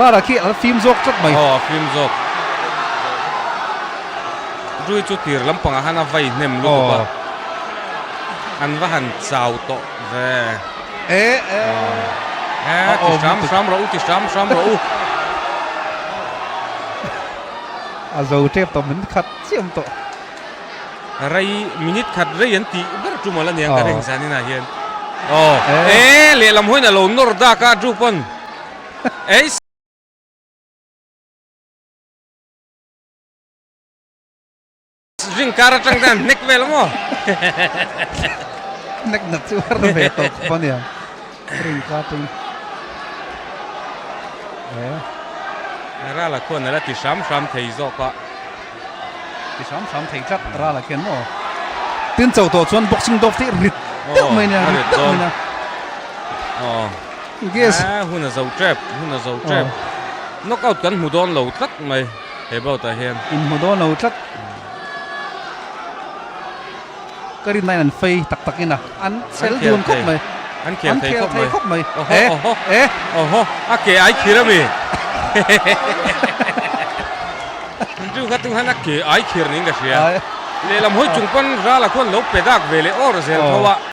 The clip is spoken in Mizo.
Rala khi a fim zawk tlat mai. Aw a fim zawk. Drui chu tir lampangah khan a vai hnem lutuk a. An va han chau tawh ve. E e. E ti hram hram rawh u ti hram hram rawh u. A zo tep tawh min khat chiam tawh. Rei minute khat rei an tih ber tum ala niang ka ring zaninah hian. Aw e lehlam hawiin a lo nawr dak a Drew pawn. Ei ring kar atang dan nek vel maw. Nek nat chu har ve tawh khawp ania. Ring kar atang. Eh. Rala khuan ala ti hram hram thei zawk a. Ti hram hram thei tlat Rala khian maw. Tin cho tawh chuan boxing dove te rit deuh mai nia rit deuh mai nia. Aw. Guess. Ah, hun a zo tep, hun a zo tep. Knockout kan hmu dawn lo tlat mai he bout ah hian. In hmu dawn lo tlat. Ka rin nain an fei tak tak in a, an chel dun khawp mai. An khel thei khawp mai. Khawp mai. Oho, oho, oho, a ke ai khir a mi. Chu kha tu han a ke ai khir niin ka hria. Lehlam hawi chung pawn ral ah khuan lo pe dak ve leh awr zel tho a.